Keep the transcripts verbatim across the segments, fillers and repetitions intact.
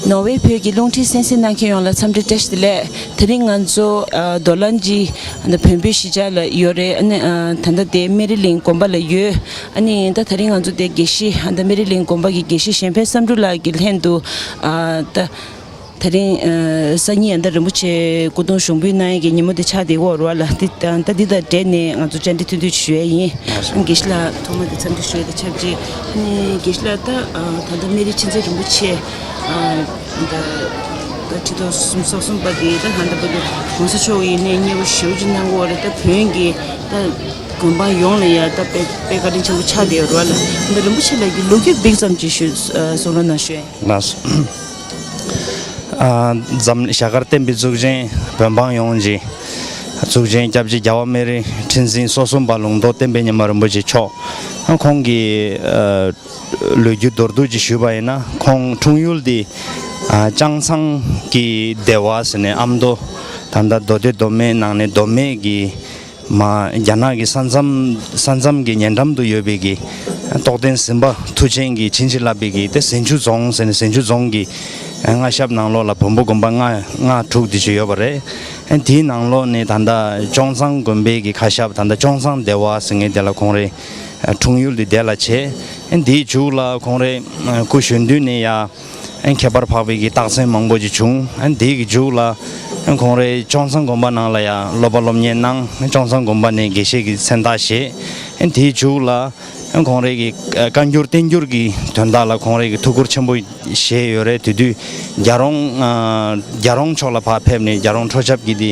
ནོར་ཝེ་བོད་ཀྱི་རླུང་འཕྲིན་གསན་གཟིགས་གནང་མཁན་ཡོངས་ལ་འཚམས་འདྲི་བཀྲ་ཤིས་བདེ་ལེགས། དེ་རིང་ང་ཚོ་ཨ་རྡོ་ལན་གྱི་ཨ་ནི་བོན་པོའི་གཞིས་ཆགས་ལ་ཡོད་རེད། ཨ་ནི་ཨ་ད་ལྟ་དེ་སྨན་རི་གླིང་དགོན་པ་ལ་ཡོད། ཨ་ནི་ད་དེ་རིང་ང་ཚོ་དེ་དགེ་བཤེས་ཨ་ད་སྨན་རི་གླིང་དགོན་པ་གི་དགེ་བཤེས་གཞན་ཕན་བསམ་འགྲུབ་ལགས་ཀྱི་ལྷན་དུ་ཨ་ད་དེ་རིང་ཨ་སངས་རྒྱས་ཨ་ད་རིན་པོ་ཆེ་སྐུ་གདུང་ཞུགས་འབུལ་གནང་ཡས་ཀྱི་ཉིན་མོ་དེ་ཆགས་བསྡད་ཡོད་རེད་བ་ལ། དེ་ད་ད་འདི་དང་འབྲེལ་ནས་ང་ཚོ་བཅར་འདྲི་ཐུང་ཐུང་ཞུ་ཡས་ཡིན། དགེ་བཤེས་ལགས་ཐོག་མ་དེ་འཚམས་འདྲི་ཞུ་ཡས་དང་ཆབས་ཅིག་ཨ་ནི་དགེ་བཤེས་ལགས་ད་ཨ་ད་ལྟ་སྨན་རི་མཁྱེན་བརྩེ་རིན་པོ་ཆེ་ཨ་ད་ད་ཁྲི་ཐོག་སུམ་ཅུ་སོ་གསུམ་པ་དེ་ད་ད་ལྟ་བར་དུ་གོང་ས་མཆོག་གིས་ནས་མཉེས་པོ་ཞེ་པོ་ཅིག་གནང་གི་ཡོད་རེད། ད་བོན་གྱི་ད་དགོན་པ་ཡོངས་ལ་ཡ་ད་དཔེ་དཔེ་བཀའ་དྲིན་ཆེན་པོ་ཆགས་བསྡད་ཡོད་རེད་བ་ལ། ད་རིན་པོ་ཆེ་ལགས་ཀྱིས་ལོ་རྒྱུས་འབིག་ཙམ་ཅིག་ཞུ་གསུང་རོགས་གནང་ཞུ་ཡ་ཡིན། ལགས་སོ། ཨ་འཛམ་རྒྱ་གར་བསྟན་པའི་གཙུག་རྒྱན་བོད་འབངས་ཡོངས་ཀྱི་གཙུག་རྒྱན་སྐྱབས་རྗེ་རྒྱལ་བ་སྨན་རི་ཁྲི་འཛིན་སོ་གསུམ་པ་ལུང་རྟོགས་བསྟན་པའི་ཉི་མ་རིན་པོ་ཆེ་མཆོག་ཁོང་གི་ཨ་ལོ་རྒྱུས་མདོར་བསྡུས་ཅིག་ཞུས་པ་ཡིན་ན། ཁོང་འཁྲུངས་ཡུལ་དེ་ཨ་ལྕང་ཚང་གི་སྡེ་བ་ཟེར་ནས་ཨ་མདོ་ད་ལྟ་མདོ་སྟོད་མདོ་སྨད་ནང་ནས་མདོ་སྨད་ཀྱི་མ་རྒྱ་ནག་གི་ས་མཚམས་ས་མཚམས་ཀྱི་ཉེ་འགྲམ་དུ་ཡོད་པའི་གི་རྟོགས་ལྡན་གཟིམ་པ་མཐུ་ཆེན་གྱིས་བྱིན་གྱིས་བརླབས་པའི་གི་དེ་ཟིང་ཆུ་རྫོང་ཟེར་ནས་ཟིང་ཆུ་རྫོང་གི་མངའ་ཞབས་ནང་ལོགས་ལ་བོན་པོ་དགོན་པ་ལྔ་ལྔ་དྲུག་དེ་ཅིག་ཡོད་པ་རེད། དེའི་ནང་ལོགས་ནས་ད་ལྟ་ལྕང་ཚང་དགོན་པའི་གི་ཁ་ཞབས་ད་ལྟ་ལྕང་ཚང་སྡེ་བ་ཟེར་མཁན་དེ་ལ་ཁོང་རེ་འཁྲུངས་ཡུལ་དེ་དེ་ལ་བྱས། དེའི་མཇུག་ལ་ཁོང་རེ་སྐུ་གཞོན་དུས་ནས་ཡ། ཨན་ཁྱད་པར་འཕགས་པའི་གི་རྟགས་མཚན་མང་པོ་ཅིག་བྱུང་། ཨན་དེའི་གི་མཇུག་ལ་ཨན་ཁོང་རེ་ལྕང་ཚང་དགོན་པ་ནང་ལ་ཡང་སློབ་པ་སློབ་གཉེར་གནང་། ཨན་ལྕང་ཚང་དགོན་པ་ནས་དགེ་བཤེས་ཀྱི་མཚན་རྟགས་བཞེས། ཨན་དེའི་མཇུག་ལ་ཨན་ཁོང་རེ་གི་ཨ་བཀའ་འགྱུར་བསྟན་འགྱུར་གྱི་དོན་དག་ལ་ཁོང་རེ་གི་ཐུགས་ཁུར་ཆེན་པོ་བཞེས་ཡོད་རེད། དེ་དུས་རྒྱལ་རོང་ཨ་རྒྱལ་རོང་ཕྱོགས་ལ་ཕར་ཕེབས་ནས་རྒྱལ་རོང་ཁྲོ་ཆབ་ཀྱི་དེ་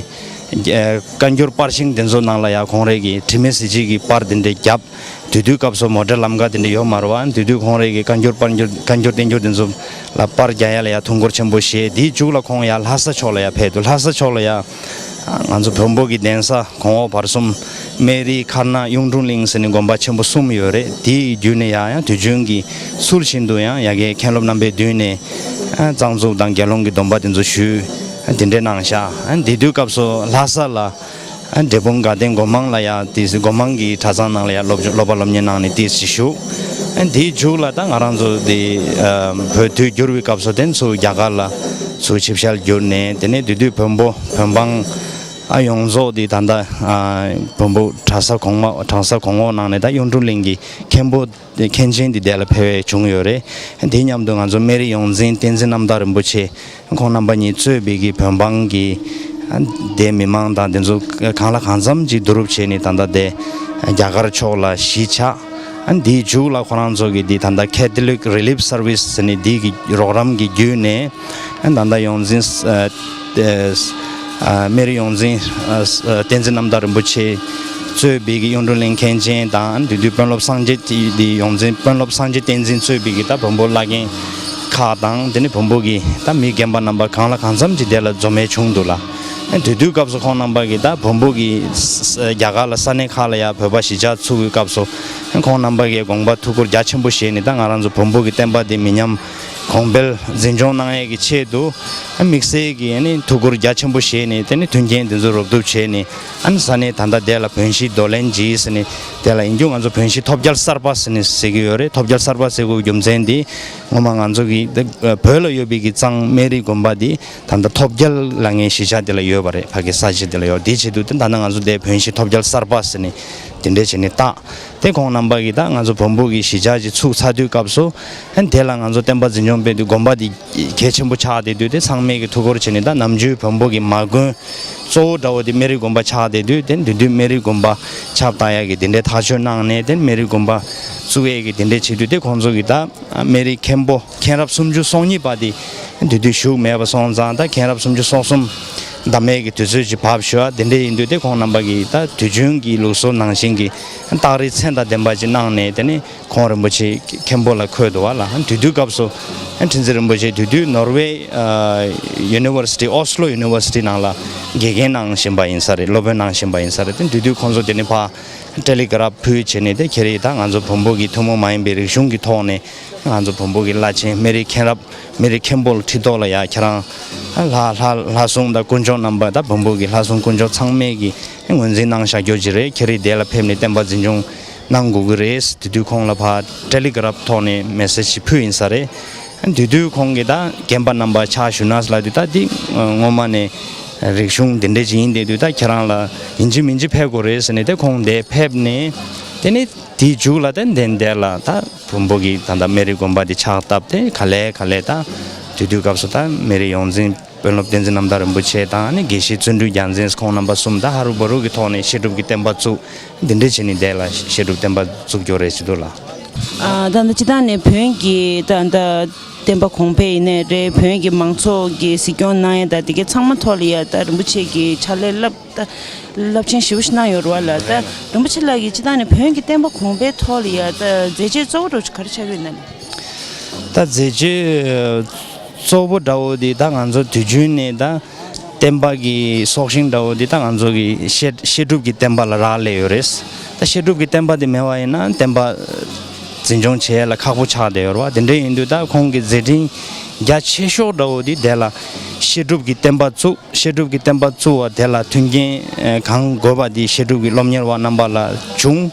ཨ་བཀའ་འགྱུར་པར་ཤིང་དེ་ཚོ་ནང་ལ་ཡང་ཁོང་རེ་གི་དྲི་མེད་གཟི་བརྗིད་ཀྱི་པར་དེ་འདྲ་བརྒྱབ། དེ་དུས་སྐབས་སུ་མོ་ཊ་ལམ་ཁ་དེ་འདྲ་ཡོད་མ་རེད་བ། དེ་དུས་ཁོང་རེ་གི་བཀའ་འགྱུར་པར་འགྱུར་བཀའ་འགྱུར་བསྟན་འགྱུར་དེ་ཚོ་ལ་པར་རྒྱག་ཡ་ལ་ཡ་ཐུགས་ཁུར་ཆེན་པོ་བཞེས། དེའི་མཇུག་ལ་ཁོང་ཡ་ལྷ་ས་ཕྱོགས་ལ་ཡ་ཕེབས་འདུག་ལྷ་ས་ཕྱོགས་ལ་ཡ་ང་ཚོ་བོན་པོ་གི་གདན་ས་གོང་འོག་བར་གསུམ་སྨན་རི་མཁར་ནག་གཡུང་དྲུང་གླིང་ཟེར་ནས་དགོན་པ་ཆེན་པོ་གསུམ་ཡོད་རེད། དེའི་བརྒྱུད་ནས་ཡ་ཡང་དུས་རྒྱུན་གྱི་ཚུལ་བཞིན་དུ་ཡང་ཡ་གའི་མཁན་སློབ་རྣམ་པའི་མདུན་ནས་རྩ་འཛུགས་དང་དགེ་སློང་གི་སྡོམ་པ་དེ་ཚོ་ཞུས། དེ་འདྲའི་གནང་ཤག་དེ་དུས་སྐབས་སུ་ལྷ་ས་ལ་འབྲས་སྤུངས་དགའ་ལྡན་སྒོ་མང་ལ་ཡང་དེ་སྒོ་མང་གི་གྲྭ་ཚང་ནང་ལ་ཡང་སློབ་སློབ་པ་སློབ་གཉེར་གནང་ནས་ཏོག་ཙམ་བཞུགས། དེའི་མཇུག་ལ་ད་ང་རང་ཚོ་དེ་བོད་དུས་འགྱུར་བའི་སྐབས་སུ་དེ་ཚུར་རྒྱ་གར་ལ་ཚུར་ཆིབས་ཞལ་བསྒྱུར་ནས། དེ་ནས་དེ་དུས་བོན་པོ་བོན་འབངས་ཨ་ཡོངས་རྫོགས་དེ་ད་ལྟ་བོན་པོ་གྲྭ་ས་གོང་མ་གྲྭ་ས་གོང་འོག་ནང་ནས་ད་གཡུང་དྲུང་གླིང་གི་མཁན་པོ་མཁན་ཆེན་དེ་དེ་ལ་ཕེབས་བྱུང་ཡོད་རེད། དེ་མཉམ་དུ་ང་ཚོ་སྨན་རི་ཡོངས་འཛིན་བསྟན་འཛིན་རྣམ་དག་རིན་པོ་ཆེ་ཁོང་རྣམ་པ་གཉིས་གཙོས་པའི་གི་བོན་འབངས་ཀྱི་ཨ་དེ་མི་མང་དང་དེ་ཚོ་གང་ལ་གང་འཚམ་ཅིག་བསྡུ་རུབ་བྱས་ནས་ད་ལྟ་དེ་རྒྱ་གར་ཕྱོགས་ལ་གཞིས་ཆགས། ཨ་འདིའི་མཇུག་ལ་ཁོ་རང་ཚོ་གི་འདི་ད་ལྟ་Catholic Relief Service ཟེར་ནས་འདི་གི་རོགས་རམ་གྱི་བརྒྱུད་ནས་ཨ་ད་ལྟ་ཡོངས་འཛིན་ཨ་ཨ་སྨན་རི་ཡོངས་འཛིན་ཨ་ཨ་བསྟན་འཛིན་རྣམ་དག་རིན་པོ་ཆེ་གཙོས་པའི་གི་གཡུང་དྲུང་གླིང་མཁན་ཆེན་དང་། དེ་དུས་དཔོན་སློབ་སངས་རྒྱས་དེ་དེ་ཡོངས་འཛིན་དཔོན་སློབ་སངས་རྒྱས་བསྟན་འཛིན་གཙོས་པའི་གི་ད་བོན་པོ་བླ་རྒན་ཁག་དང་། དེ་ནས་བོན་པོ་གི་ད་མི་རྒན་པ་རྣམ་པ་གང་ལ་གང་འཚམ་ཅིག་དེ་ལ་འཛོམས་ཡས་བྱུང་འདུག་ལ། ཨ་དེ་དུས་སྐབས་སུ་ཁོང་རྣམ་པ་གི་ད་བོན་པོ་གི་ས་ས་རྒྱ་གར་ལ་ས་གནས་ཁག་ལ་ཡ་བོད་པ་གཞིས་ཆགས་ཚུགས་པའི་སྐབས་སུ་ཨ་ཁོང་རྣམ་པ་གི་དགོངས་པ་ཐུགས་ཁུར་རྒྱ་ཆེན་པོ་བཞེས་ནས། ད་ང་རང་ཚོ་བོན་པོ་གི་བསྟན་པ་འདི་མི་ཉམས་གོང་འཕེལ་འཛིན་སྐྱོང་གནང་ཡས་ཀྱི་ཆེད་དུ་ཨ་དམིགས་བསལ་གྱི་ཨ་ནི་ཐུགས་ཁུར་རྒྱ་ཆེན་པོ་བཞེས་ནས། དེ་ནི་མཐུན་རྐྱེན་དེ་ཚོ་རོབ་རྡུབ་བྱས་ནས། ཨ་ནི་ས་གནས་ད་ལྟ་དེ་ལ་བོན་གཞིས་རྡོར་གླིང་གཞིས་ཟེར་ནས་དེ་ལ་ཡིན་རྒྱུ་ང་ཚོ་བོན་གཞིས་ཐོབ་རྒྱལ་གསར་པ་ཟེར་ནས་ཟེར་གྱི་ཡོད་རེད། ཐོབ་རྒྱལ་གསར་པ་ཟེར་དགོས་རྒྱུ་མཚན་འདི་ངོ་མ་ང་ཚོ་གི་བོད་ལ་ཡོད་པའི་གི་གཙང་སྨན་རི་དགོན་པ་འདི་ད་ལྟ་ཐོབ་རྒྱལ་ལ་ངའི་གཞིས་ཆགས་དེ་ལ་ཡོད་པ་རེད། ཕ་གི་ས་གཞི་དེ་ལ་ཡོད། དེའི་ཆེད་དུ་དེ་ད་ལྟ་ང་ཚོ་དེ་བོན་གཞིས་ཐོབ་རྒྱལ་གསར་པ་ཟེར་ནས་དེ་འདྲས་བྱས་ནས་བཏགས། དེ་ཁོང་རྣམ་པ་གིས་ད་ང་ཚོ་བོན་པོ་གི་གཞིས་ཆགས་ཅིག་ཚུགས་ཚར་དུས་སྐབས་སུ་ཨ་དེ་ལ་ང་ཚོ་བསྟན་པ་འཛིན་སྐྱོང་སྤེལ་དུས་དགོན་པ་འདི་གལ་ཆེན་པོ་ཆགས་བསྡད་དུས། དེ་ཚང་མས་ཀྱི་ཐུགས་ཁུར་བྱས་ནས། ད་ནམ་རྒྱུན་བོན་པོ་གི་མ་དགོན་གཙོ་བོ་འདྲ་བོ་དེ་སྨན་རི་དགོན་པ་ཆགས་བསྡད་དུས། དེ་འདི་དུས་སྨན་རི་དགོན་པ་ཆགས་བཏང་ཡག་གི་དེ་འདྲའི་ཐག་གཅོད་གནང་ནས། དེ་སྨན་རི་དགོན་པ་བཙུགས་ཡས་ཀྱི་དེ་འདྲའི་བྱེད་དུས། དེ་ཁོང་ཚོ་གི་ད་སྨན་རི་མཁན་པོ་མཁན་རབས་སུམ་ཅུ་སོ་གཉིས་པ་དེ་དེ་དུས་བཞུགས་མེད་པ་སོང་ཙང་། ད་མཁན་རབས་སུམ་ཅུ་སོ་གསུམ་འདམ་ཡས་ཀྱི་དུས་ཚོད་ཅིག་བབས་ཞུ་བ་དེ་འདྲ་ཡིན་དུས། དེ་ཁོང་རྣམ་པ་གིས་ད་དུས་རྒྱུན་གྱི་ལུགས་སྲོལ་ནང་བཞིན་གྱི་རྟགས་རིས་མཚན་དང་ལྡན་པ་ཅིག་གནང་ནས། དེ་ནས་ཁོང་རིན་པོ་ཆེ་མཁན་པོ་ལ་འཁོད་འདུག་བ་ལ། དེ་དུས་སྐབས་སུ་ཁྲི་འཛིན་རིན་པོ་ཆེ་དེ་དུས་ནོར་ཝེ་ཡུ་ནི་ཝར་སི་ཊི་ཨོ་སི་ལོ་ཡུ་ནི་ཝར་སི་ཊི་ནང་ལ་དགེ་རྒན་གནང་བཞིན་པ་ཡིན་ས་རེད། སློབ་དཔོན་གནང་བཞིན་པ་ཡིན་ས་རེད། དེ་དེ་དུས་ཁོང་ཚོ་དེ་ནས་ཕར་ཊེ་ལི་གྷ་རབ་ཕུལ་བྱས་ནས། དེ་ཁྱེད་རེད། ད་ང་ཚོ་བོན་པོ་གི་ཐུན་མོང་མ་ཡིན་པའི་རིག་གཞུང་གི་ཐོག་ནས་ང་ཚོ་བོན་པོ་གི་བླ་ཆེན་སྨན་རི་མཁན་རབས་སྨན་རི་མཁན་པོ་ལ་ཁྲི་ཐོག་ལ་ཡ་ཁྱེད་རང་ལྷ་ལྷ་ལྷ་སྲུང་དང་དཀོན་མཆོག་རྣམ་པ། ད་བོན་པོ་གི་ལྷ་སྲུང་དཀོན་མཆོག་ཚང་མས་ཀྱི་ངོས་འཛིན་གནང་བཞག་རྒྱུ་ཅིག་རེད། ཁྱེད་རེད། དེ་ལ་ཕེབས་ནས་བསྟན་པ་འཛིན་སྐྱོང་གནང་དགོས་ཀྱི་རེད། དེ་དུས་ཁོང་ལ་ཕར་ཊེ་ལི་གྷ་རབ་ཐོག་ནས་མེ་སེ་ཇི་ཕུལ་ཡིན་ས་རེད། དེ་དུས་ཁོང་གིས་ད་རྒན་པ་རྣམ་པ་ཕྱག་ཞུ་ན་ལབ་དུས། ད་འདི་སྔོན་མ་ནས་རིག་གཞུང་འདི་འདྲ་ཅིག་ཡིན། དེ་དུས་ད་ཁྱེད་རང་ལ་ཡིན་གཅིག་མིན་གཅིག་ཕེབས་དགོས་རེད་ཟེར་ནས། དེ་ཁོང་འདིར་ཕེབས་ནས། དེ་ནས་དེའི་མཇུག་ལ་ད་འདི་འདིར་ལ་ད་བོན་པོ་གི་ད་ད་སྨན་རི་དགོན་པ་འདི་ཕྱག་བཏབ་སྟེ། ག་ལེ་ག་ལེ་ད་དེ་དུས་སྐབས་སུ་ད་སྨན་རི་ཡོངས་འཛིན་དཔོན་སློབ་བསྟན་འཛིན་རྣམ་དག་རིན་པོ་ཆེ་དང་། ཨ་ནི་དགེ་བཤེས་བརྩོན་འགྲུས་རྒྱལ་མཚན། ཁོང་རྣམ་པ་གསུམ་ད་ཧ་རུ་བ་རུ་གི་ཐོག་ནས་བཤད་སྒྲུབ་ཀྱི་བསྟན་པ་བཙུགས། འདི་འདྲ་བྱས་ནས་འདིར་ལ་བཤད་སྒྲུབ་བསྟན་པ་བཙུགས་ཀྱི་ཡོད་རེད་ཟེར་འདུག་ལགས། ཨ། ད་ལྟ་སྤྱིར་བཏང་ནས་བོན་གྱི་ད་ལྟ་བསྟན་པ་གོང་འཕེལ་ཡིན་ནའི་རེད། བོན་གྱི་མང་ཚོགས་ཀྱི་གཟིགས་སྐྱོང་གནང་ཡ་ད་དེ་གའི་ཚང་མ་ཐོག་ལ་ཡ་ད་རིན་པོ་ཆེ་གིས་ཕྱག་ལས་རླབས་ད་རླབས་ཆེན་ཞེ་པོ་ཞིག་གནང་ཡོད་རེད་བ་ལགས། ད་རིན་པོ་ཆེ་ལགས་ཀྱིས་སྤྱིར་བཏང་ནས་བོན་གྱི་བསྟན་པ་གོང་འཕེལ་ཐོག་ལ་ཡ་ད་མཛད་རྗེས་གཙོ་བོ་འདྲ་བོ་ཅིག་ག་རེ་ཆགས་ཀྱི་ཡོད་ན་ལགས། ད་མཛད་རྗེས་གཙོ་བོ་འདྲ་བོ་དེ་ད་ང་ཚོ་དུས་རྒྱུན་ནས་ད་བསྟན་པ་གི་སྲོག་ཤིང་འདྲ་བོ་འདི་ད་ང་ཚོ་གི་བཤད་བཤད་སྒྲུབ་ཀྱི་བསྟན་པ་ལ་རག་ལས་ཡོད་རེད། ད་བཤད་སྒྲུབ་ཀྱི་བསྟན་པ་འདི་མེད་པ་ཡིན་ན་བསྟན་པ་འཛིན་སྐྱོང་བྱེད་ཡ་ལ་ཁག་པོ་ཆགས་བསྡད་ཡོད་རེད་བ། དེ་འདྲ་ཡིན་དུས་ད་ཁོང་གི་མཛད་འཕྲིན་རྒྱ་ཆེ་ཤོས་འདྲ་བོ་འདི་དེ་ལ་བཤད་སྒྲུབ་ཀྱི་བསྟན་པ་བཙུགས། བཤད་སྒྲུབ་ཀྱི་བསྟན་པ་བཙུགས་པ་དེ་ལ་མཐུན་རྐྱེན་གང་དགོས་པ་འདི་བཤད་སྒྲུབ་ཀྱི་སློབ་གཉེར་བ་རྣམ་པ་ལ་བྱུང་།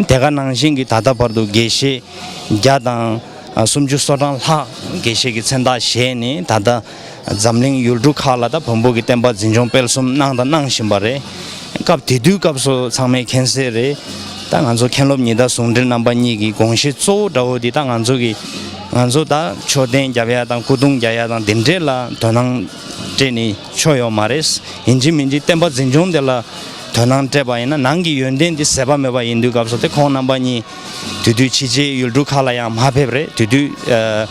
དེ་ག་ནང་བཞིན་གྱི་ད་ལྟ་བར་དུ་དགེ་བཤེས་བརྒྱ་དང་སུམ་ཅུ་སོ་གྲངས་ལྷག་དགེ་བཤེས་ཀྱི་མཚན་རྟགས་བཞེས་ནས། ད་ལྟ་འཛམ་གླིང་ཡུལ་གྲུ་ཁག་ལ་ད་བོན་པོ་གི་བསྟན་པ་འཛིན་སྐྱོང་སྤེལ་གསུམ་གནང་དང་གནང་བཞིན་པ་རེད། སྐབས་དེ་དུས་སྐབས་སུ་ཚང་མས་མཁྱེན་གསལ་རེད། ད་ང་ཚོ་མཁན་སློབ་ཉི་ཟླ་ཟུང་འབྲེལ་རྣམ་པ་གཉིས་ཀྱི་དགོངས་བཞེད་གཙོ་བོ་འདྲ་བོ་འདི་ད་ང་ཚོ་གི་ང་ཚོ་ད་མཆོད་རྟེན་རྒྱབ་ཡ་དང་སྐུ་གདུང་རྒྱག་ཡ་དང་དེ་འདྲས་ལ་དོ་སྣང་སྤྲད་ནས་ཆོག་ཡོད་མ་རེད། ཡིན་གཅིག་མིན་གཅིག་བསྟན་པ་འཛིན་སྐྱོང་དེ་ལ་དོ་སྣང་སྤྲད་པ་ཡིན་ན། ནང་གི་ཡོན་ཏན་དེ་ཟད་པ་མེད་པ་ཡིན་དུས་སྐབས་སུ་དེ་ཁོང་རྣམ་པ་གཉིས་དེ་དུས་ཕྱི་རྒྱལ་ཡུལ་གྲུ་ཁག་ལ་ཡང་མ་ཕེབས་རེད། དེ་དུས་ཨ་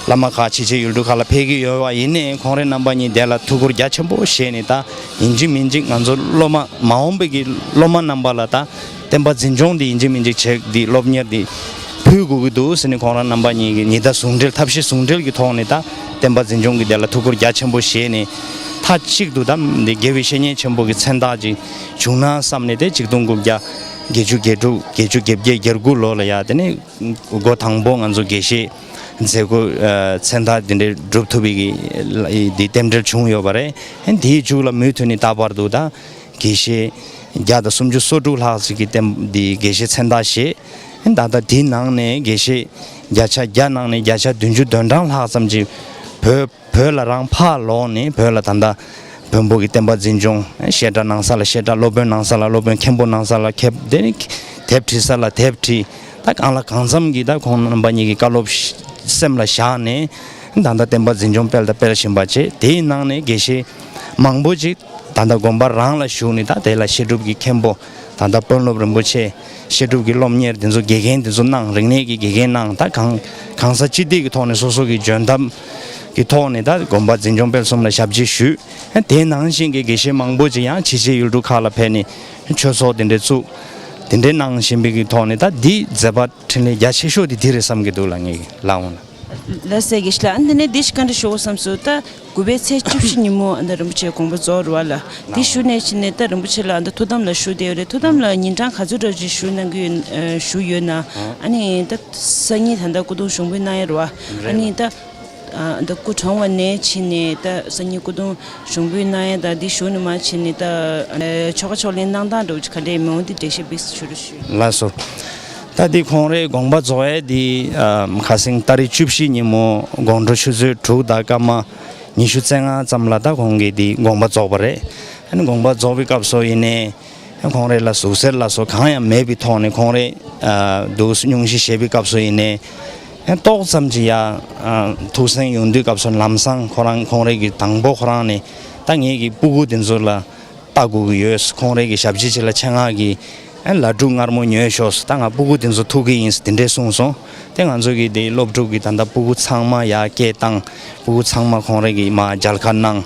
བླ་མ་ཁག་ཕྱི་རྒྱལ་ཡུལ་གྲུ་ཁག་ལ་ཕེབས་ཀྱི་ཡོད་པ་ཡིན་ནའི་ཁོང་རེ་རྣམ་པ་གཉིས་དེ་ལ་ཐུགས་ཁུར་རྒྱ་ཆེན་པོ་བཞེས་ནས། ད་ཡིན་གཅིག་མིན་གཅིག་ང་ཚོ་སློབ་མ་མ་འོངས་པའི་གི་སློབ་མ་རྣམ་པ་ལ་ད་བསྟན་པ་འཛིན་སྐྱོང་འདི་ཡིན་གཅིག་མིན་གཅིག་བྱེད། འདི་སློབ་གཉེར་འདི་ཕུལ་དགོས་ཀྱི་འདུག་ཟེར་ནས་ཁོང་རང་རྣམ་པ་གཉིས་ཀྱི་ཉི་ཟླ་ཟུང་འབྲེལ་ཐབས་ཤེས་ཟུང་འབྲེལ་གྱི་ཐོག་ནས་ད་བསྟན་པ་འཛིན་སྐྱོང་གི་དེ་ལ་ཐུགས་ཁུར་རྒྱ་ཆེན་པོ་བཞེས་ནས། མཐའ་གཅིག་ཏུ་ད་འདི་དགེ་བའི་བཤེས་གཉེན་ཆེན་པོ་གི་མཚན་རྟགས་ཅིག་བྱུང་ན་བསམ་ནས། དེ་ཆིག་སྟོང་དགུ་བརྒྱ་བརྒྱད་ཅུ་གྱ་དྲུག་བརྒྱད་ཅུ་གྱ་བརྒྱད་གྱ་དགུ་ལོ་ལ་ཡ་དེ་ནས་འགོ་དང་པོ་ང་ཚོ་དགེ་བཤེས་མཛད་སྒོ་ཨ་མཚན་རྟགས་འདི་འདྲའི་སྒྲུབ་ཐུབ་པའི་གི་འདི་རྟེན་འབྲེལ་བྱུང་ཡོད་པ་རེད། དེའི་མཇུག་ལ་མུ་མཐུད་ནས་ད་བར་དུ་ད་དགེ་བཤེས་བརྒྱ་དང་སུམ་ཅུ་སོ་དྲུག་ལྷག་ཅིག་གིས་བསྟན་འདི་དགེ་བཤེས་མཚན་རྟགས་བཞེས། ད་ལྟ་དེའི་ནང་ནས་དགེ་བཤེས་བརྒྱ་ཆ་བརྒྱ་ནང་ནས་བརྒྱ་ཆ་བདུན་ཅུ་དོན་གྲངས་ལྷག་ཙམ་ཅིག་བོད་བོད་ལ་རང་ཕར་ལོག་ནས་བོད་ལ་ད་ལྟ་བོན་པོ་གི་བསྟན་པ་འཛིན་སྐྱོང་། བཤད་གྲྭ་གནང་ས་ལ་བཤད་གྲྭ། སློབ་དཔོན་གནང་ས་ལ་སློབ་དཔོན། མཁན་པོ་གནང་ས་ལ་མཁན། དེ་ནི་དེབ་བྲིས་ས་ལ་དེབ་བྲིས། ད་གང་ལ་གང་འཚམ་གྱིས་ད་ཁོང་རྣམ་པ་གཉིས་ཀྱི་བཀའ་སློབ་སེམས་ལ་བཞག་ནས་ད་ལྟ་བསྟན་པ་འཛིན་སྐྱོང་སྤེལ་དང་སྤེལ་བཞིན་པ་བྱས། དེའི་ནང་ནས་དགེ་བཤེས་མང་པོ་ཅིག་ད་ལྟ་དགོན་པ་རང་ལ་བཞུགས་ནས། ད་དེ་ལ་བཤད་སྒྲུབ་ཀྱི་མཁན་པོ་ད་ལྟ་དཔོན་སློབ་རིན་པོ་ཆེ། བཤད་སྒྲུབ་ཀྱི་སློབ་གཉེར་དེ་ཚོ་དགེ་རྒན་དེ་ཚོ་གནང་། རིག་གནས་ཀྱི་དགེ་རྒན་གནང་། ད་གང་གང་ས་ཅི་ཐད་ཀྱི་ཐོག་ནས་སོ་སོ་གི་འཇོན་ཐང་གི་ཐོག་ནས་ད་དགོན་པ་འཛིན་སྐྱོང་སྤེལ་གསུམ་ལ་ཞབས་ཕྱི་ཞུས། དེ་ནང་བཞིན་གྱི་དགེ་བཤེས་མང་པོ་ཅིག་ཡང་ཕྱི་རྒྱལ་ཡུལ་གྲུ་ཁག་ལ་ཕེབས་ནས་ཆོས་ཚོགས་དེ་འདྲ་བཙུགས། དེ་འདྲ་གནང་བཞིན་པའི་གི་ཐོག་ནས། ད་འདི་མཛད་པ་འཕྲིན་ལས་རྒྱ་ཆེ་ཤོས་དེ་འདི་རེད་བསམ་གྱི་འདུག་ལགས། ངས་ལགས་འོང་ལགས། ལགས་སོ་དགེ་བཤེས་ལགས། ཨ་ནི་དེ་ནས་འདི་ཞིག་བཀའ་འདྲི་ཞུ་དགོས་བསམ་སོང་། ད་དགུ་པའི་ཚེས་བཅུ་བཞི་ཉིན་མོ་ཨ་ནི་རིན་པོ་ཆེ་དགོངས་པ་རྫོགས་རེད་བ་ལགས། དེ་ཞུ་ནས་ཕྱིན་ནས་ད་རིན་པོ་ཆེ་ལ་ཨ་ནི་ཐུགས་དམ་ལ་བཞུགས་བསྡད་ཡོད་རེད། ཐུགས་དམ་ལ་ཉིན་གྲངས་ག་ཚོད་འདྲ་ཅིག་བཞུགས་གནང་གི་ཡོད། ཨ་བཞུགས་ཡོད་ན། ཨ་ནི་ད་སང་ཉིན་ད་ལྟ་སྐུ་གདུང་ཞུགས་འབུལ་གནང་ཡ་རེད་བ། ཨ་ནི་ད་ཨ་ད་སྐུ་གྲོངས་པ་ནས་ཕྱིན་ནས་ད་སང་ཉིན་སྐུ་གདུང་ཞུགས་འབུལ་གནང་ཡ་དང་འདི་བཞུགས་ནས་མར་ཕྱིན་ནས་ད་ཨ་ཆོ་ག་ཕྱོགས་ལེན་གནང་སྟངས་འདྲ་བོ་ཅིག་ག་འདྲས་མེད་འོང་། འདི་འགྲེལ་བཤད་ཕུལ་ཞུ་རོགས་ཞུ། ལགས་སོ། ད་འདི་ཁོང་རའི་དགོངས་པ་རྫོགས་ཡས་འདི་ཨ་ཁ་སང་ཏ་རིག་བཅུ་བཞི་ཉིན་མོ་དགོང་དྲོ་ཆུ་ཚོད་དྲུག་དང་སྐར་མ་ཉི་ཤུ་རྩ་ལྔ་ཙམ་ལ་ད་ཁོང་གི་འདི་དགོངས་པ་རྫོགས་པ་རེད། ཨ་ནི་དགོངས་པ་རྫོགས་པའི་སྐབས་སུ་ཡིན་ནའི་ཁོང་རའི་ལ་ཟུག་གཟེར་ལ་སོགས་གང་ཡང་མེད་པའི་ཐོག་ནས། ཁོང་རའི་ཨ་འདུག་སེ་སྙུང་གཞི་བཞེས་པའི་སྐབས་སུ་ཡིན་ནའི་ཨ་ཏོག་ཙམ་ཅིག་ཡ་ཨ་ཐུགས་སེང་ཡོང་དུས་སྐབས་སུ་ལམ་སང་ཁོ་རང་ཁོང་རའི་གི་དང་པོ་ཁོ་རང་ནས་ད་ངེད་ཀྱི་སྤུ་གུ་དེ་ཚོ་ལ་ལྟ་དགོས་ཀྱི་ཡོད། ཁོང་རའི་གི་ཞབས་ཕྱི་ཅིག་ལ་ཆེད་མངགས་ཀྱིས་ཨ་ལ་ཕྲུག་མངར་མོ་ཉོས་ཤོག། ད་ང་སྤུ་གུ་དེ་ཚོ་ཐུག་གི་ཡིན་ཟེར་དེ་འདྲས་གསུངས་སོང་། དེ་ང་ཚོ་གི་དེ་སློབ་ཕྲུག་གི་ད་ལྟ་སྤུ་གུ་ཚང་མ་ཡར་སྐད་བཏང་། སྤུ་གུ་ཚང་མ་ཁོང་རའི་གི་མར་མཇལ་ཁ་གནང་།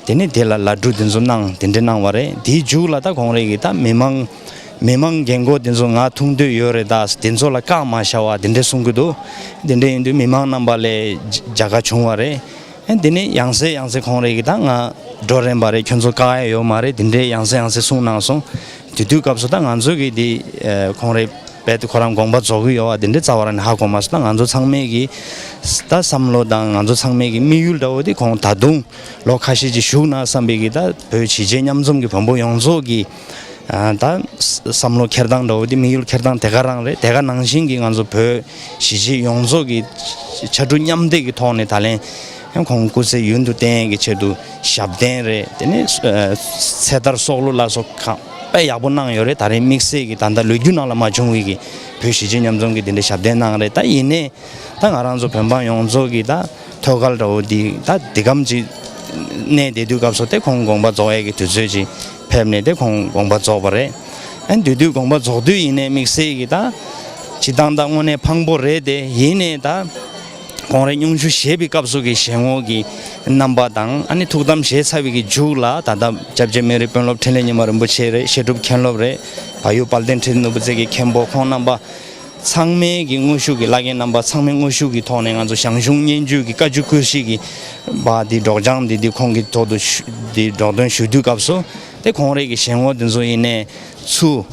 དེ་ནས་དེ་ལ་ལ་ཕྲུག་དེ་ཚོ་གནང་། དེ་འདྲས་གནང་བ་རེད། དེའི་མཇུག་ལ་ད་ཁོང་རའི་གི་ད་མི་མང་མི་མང་རྒན་གོག་དེ་ཚོ་ང་ཐུག་འདོད་ཡོད་རེད། ད་དེ་ཚོ་ལ་བཀག་མ་བཞག་པ་དེ་འདྲས་གསུང་གི་འདུག། དེ་འདྲས་ཡིན་དུས་མི་མང་རྣམ་པ་ལ་རྒྱལ་ཁ་བྱུང་བ་རེད། ཨ་དེ་ནས་ཡང་སེ་ཡང་སེ་ཁོང་རའི་གི་ད་ང་འགྲོ་རན་པ་རེད། ཁྱོད་ཚོ་བཀག་ཡ་ཡོད་མ་རེད། དེ་འདྲས་ཡང་སེ་ཡང་སེ་གསུངས་གནང་སོང་། དེ་དུས་སྐབས་སུ་ད་ང་ཚོ་གི་དེ་ཨ་ཁོང་རའི་རྦད་དེ་ཁོ་རང་དགོངས་པ་རྫོགས་ཀྱི་ཡོད་པ་དེ་འདྲས་རྩ་བ་རང་ནས་ཧ་གོ་མ་སོང་། ད་ང་ཚོ་ཚང་མས་གི་ད་བསམ་བློ་དང་ང་ཚོ་ཚང་མས་གི་དམིགས་ཡུལ་འདྲ་བོ་དེ་ཁོང་ད་དུང་ལོ་ཁ་ཤས་ཅིག་བཞུགས་ན་བསམ་པའི་གི་ད་བོད་གཞིས་བྱེས་མཉམ་འཛོམས་ཀྱི་བོན་པོ་ཡོངས་རྫོགས་ཀྱི་ ད་བསམ་བློ་འཁྱེར་སྟངས་འདྲ་བོ་དེ་དམིགས་ཡུལ་འཁྱེར་སྟངས་དེ་ག་རང་རེད། དེ་ག་ནང་བཞིན་གྱི་ང་ཚོ་བོད་གཞིས་བྱེས་ཡོངས་རྫོགས་ཀྱི་ཕྱར་གྲུ་མཉམ་འདེགས་ཀྱི་ཐོག་ནས་ད་ལན་ཁོང་སྐུ་ཚེ་ཡུན་དུ་བརྟན་ཡས་ཀྱི་ཆེད་དུ་ཞབས་བརྟན་རེད། དེ་ནས་ཚེ་ཐར་སྲོག་བླུ་ལ་སོགས་གང་དཔེ་ཡག་པོ་གནང་ཡོད་རེད། ད་རེས་དམིགས་བསལ་གྱི་ད་ལྟ་ལོ་རྒྱུས་ནང་ལ་མ་བྱུང་བའི་གི་བོད་གཞིས་བྱེས་མཉམ་འཛོམས་ཀྱི་དེ་འདྲའི་ཞབས་བརྟན་གནང་རེད། ད་ཡིན་ནའི་ད་ང་རང་ཚོ་བོད་འབངས་ཡོངས་རྫོགས་ཀྱི་ད་ཐོད་བརྒལ་འདྲ་བོ་འདི་ད་འདི་གམ་ཅིག་གནས་བསྡད་དུས་སྐབས་སུ་དེ་ཁོང་དགོངས་པ་རྫོགས་ཡས་ཀྱི་དུས་ཚོད་ཅིག་ཕེབས་ནས་དེ་ཁོང་དགོངས་པ་རྫོགས་པ་རེད། ཨ་ནི་དེ་དུས་དགོངས་པ་རྫོགས་དུས་ཡིན་ནའི་དམིགས་བསལ་གྱི་ད་སྤྱིར་བཏང་ད་དངོས་གནས་ཕངས་པོ་རེད། དེ་ཡིན་ནའི་ད་ཁོང་རའི་སྙུང་གཞི་བཞེས་པའི་སྐབས་སུ་གི་ཞལ་ངོ་གི་རྣམ་པ་དང་། ཨ་ནི་ཐུགས་དམ་བཞེས་ཚར་བའི་གི་མཇུག་ལ་ད་ལྟ་སྐྱབས་རྗེ་སྨན་རི་དཔོན་སློབ་འཕྲིན་ལས་ཉི་མ་རིན་པོ་ཆེ་རེད། བཤད་སྒྲུབ་མཁན་སློབ་རེད། བལ་ཡུལ་དཔལ་ལྡན་ཁྲི་ནོར་བུ་རྩེ་གི་མཁན་པོ་ཁོང་རྣམ་པ་ཚང་མས་ཀྱི་དངོས་ཤུགས་ཀྱི་བླ་རྒན་རྣམ་པ་ཚང་མས་དངོས་ཤུགས་ཀྱི་ཐོག་ནས་ང་ཚོ་ཞང་ཞུང་སྙན་བརྒྱུད་ཀྱི་བཀའ་བརྒྱུད་སྐུ་བཞི་གི་བ་འདི་སྒྲོག་སྦྱང་འདི་འདི་ཁོང་གི་ཐོག་ཏུ་ཞུ་འདི་སྒྲོག་འདོན་ཞུ་དུས་སྐབས་སུ་དེ་ཁོང་རའི་གི་ཞལ་ངོ་འདི་ཚོ་ཡིན་ནའི་ཚུར་